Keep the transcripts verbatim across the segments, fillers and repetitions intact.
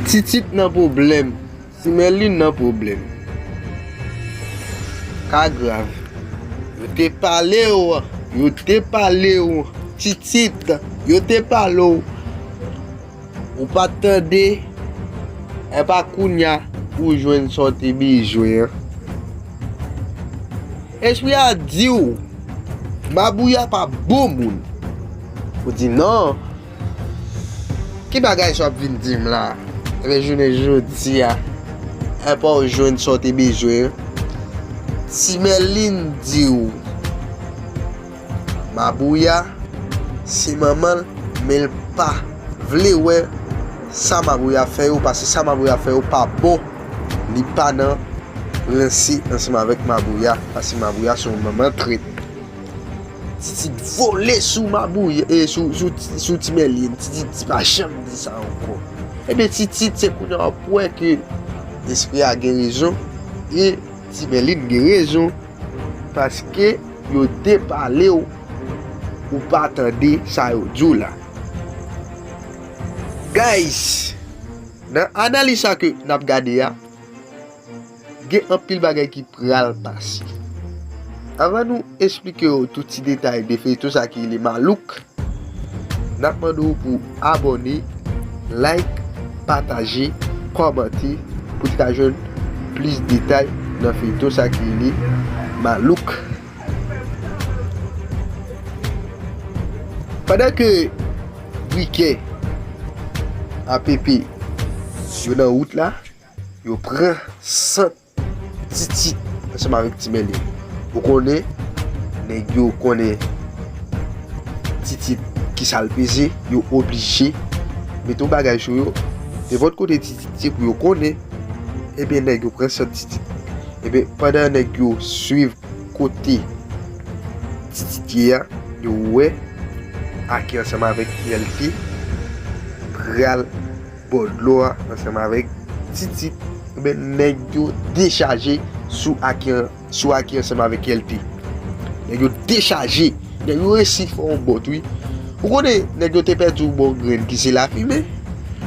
Titit nan pwoblèm. Ti Mèlin nan pwoblèm. Ka grav. Yo te pale w, yo te pale w, Titit, yo te pale w. Ou pa t tande, e pa kounya ou jwenn sa w te bezwen an. Espri a di w, Mabouya pa bon moun. Ou di non. Ki bagay sa w ap vin di m la? Ebyen, jounen jodi a, e pa w jwenn sa w te bezwen an. Ti Mèlin di w, Mabouya se manman l, men l pa vle wè sa Mabouya fè yo, paske sa Mabouya fè yo pa bon. Li pa nan ranse ansanm avèk Mabouya, paske Mabouya se yon manman trèt. Titit vole sou Mabouya, e sou, sou, sou Ti Mèlin. Titit pa janm di sa ankò. Ebyen, Titit, se kounye a w ap wè ke espri a gen rezon, e Ti Mèlin gen rezon, paske yo te pale w, ou pa tande sa yo di w la. Guys, nan analiz sa ke n ap gade a, gen anpil bagay ki pral pase. Anvan nou esplike w tout ti detay de feyton sa ki rele Malouk, n ap mande w pou abòne, like, pataje, kòmante, pou n ka jwenn plis detay nan feyton sa ki rele Malouk. Pandan ke Brikè, A P P, yo nan wout la, yo pran sant Titit ansanm avèk Ti Mèlin. Ou konnen, nèg yo konnen Titit ki sa l peze, yo oblije mete yon bagay sou yo. Nenpòt kote Titit ye pou yo konnen, ebyen, nèg yo pran sant Titit. Ebyen, pandan nèg yo swiv kote Titit ye a, yo wè Aki ansanm avèk L T pral bò dlo a ansanm avèk Titit. Ebyen, nèg yo dechaje sou Aki an-, sou Aki ansanm avèk L T. Nèg yo dechaje. Nèg yo resi fè yon bòt, wi. Ou konnen, nèg yo te pèdi yon bon grenn ki se Lafimen.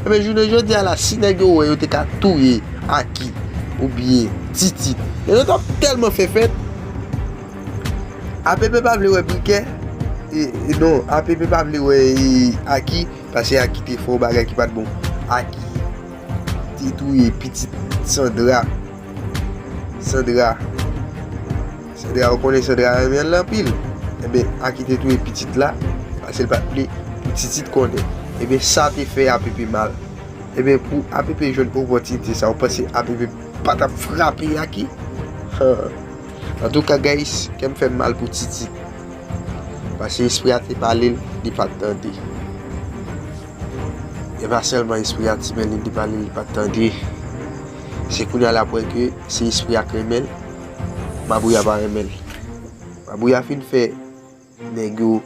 Ebyen, jounen jodi a la, si nèg yo wè yo te ka touye Aki oubyen Titit, nèg yo t ap tèlman fè fèt. A P P pa vle wè Brikè. E, e non, A P P pa vle wè, e, Aki, paske Aki te fè yon bagay ki pa t bon. Aki te touye pitit Sandra. Sandra. Sandra, ou konnen Sandra renmen l anpil. Ebyen, Aki te touye pitit la, paske l pa t vle pou Titit konnen. Ebyen, sa te fè A P P mal. Ebyen, pou A P P jwenn opòtinite sa, ou panse A P P pa t ap frape Aki? Han. Antouka, guys, kè m fè m mal pou Titit. Paske espri a te pale l, li pa t tande. E pa sèlman espri a, Ti Mèlin te pale l, li pa t tande. Se kounye a l ap wè ke se espri a k renmen l, Mabouya pa renmen l. Mabouya fin fè nèg yo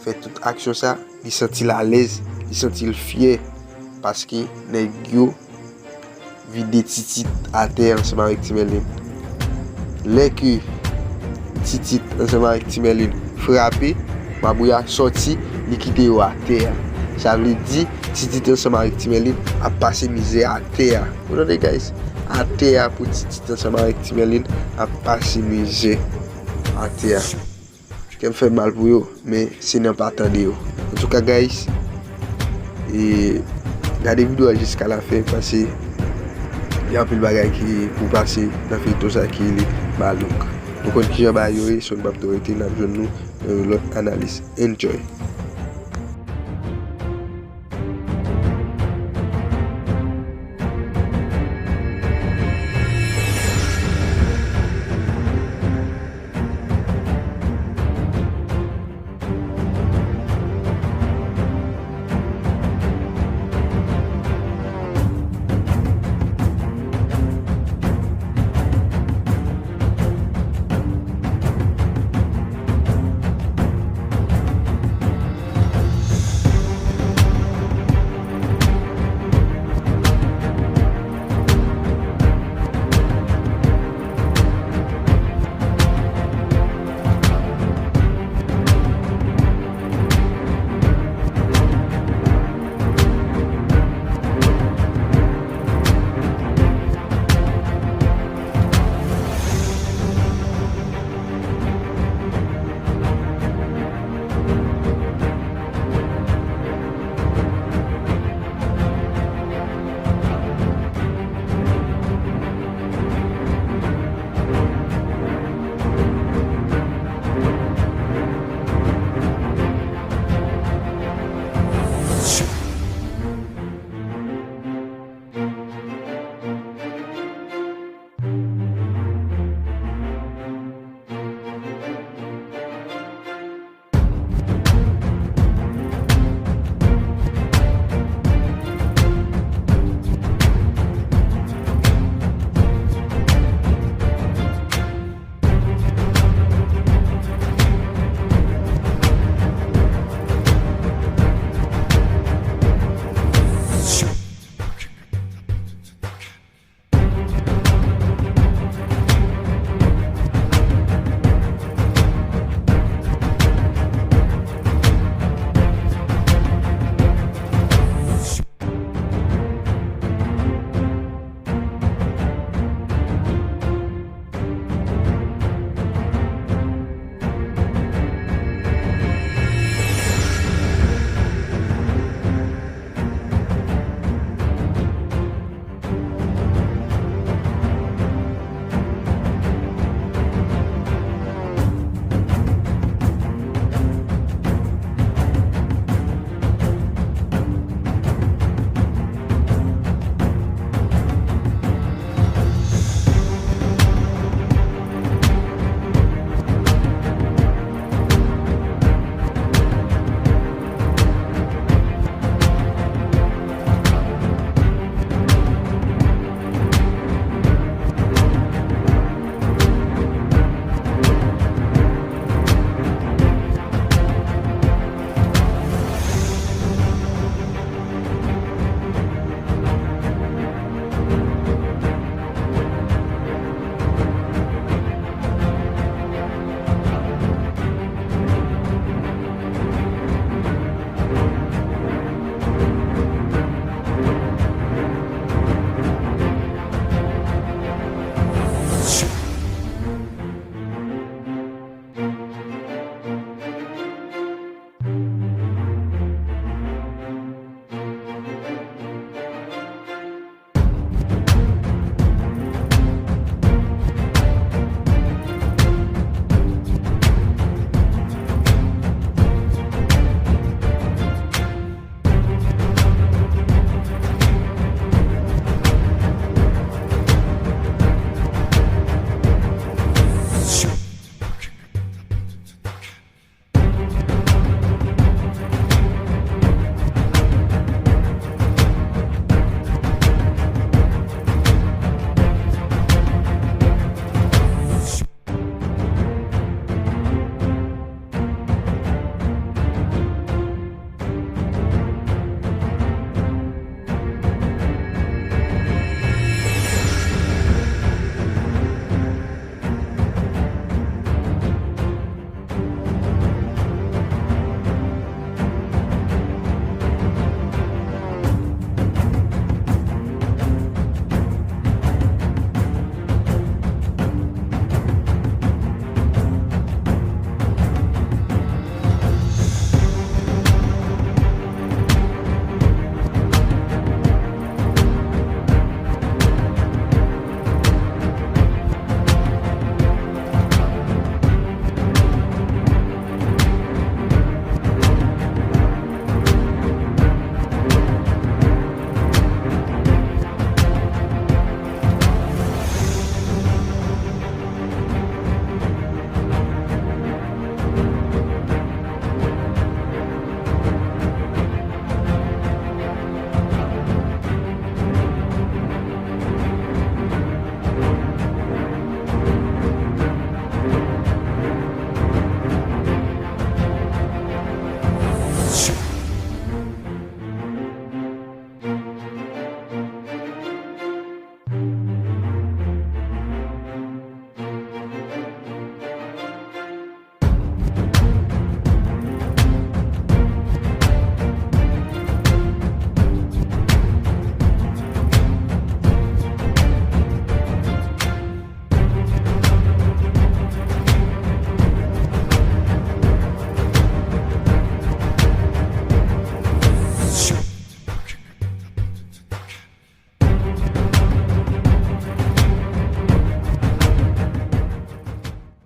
fè tout aksyon sa, li santi l alèz, li santi l fyè, paske nèg yo vide Titit atè ansanm avèk Ti Mèlin. Lè ke Titit ansanm avèk Ti Mèlin frape, Mabouya sòti, li kite yo atè a. Sa vle di, Titit ansanm avèk Ti Mèlin ap pase mizè atè a. Ou tande, guys? Atè a pou Titit ansanm avèk Ti Mèlin ap pase mizè atè a. Kè m fè mal pou yo, men se nan pa tande yo. Antouka, guys, e gade videyo a jiska lafen, paske gen anpil bagay ki pou pase nan feyton sa ki rele Malouk. Nou konn kijan bagay yo ye, so n p ap twò rete, n ap jwenn nou nan yon lòt analiz. Enjoy!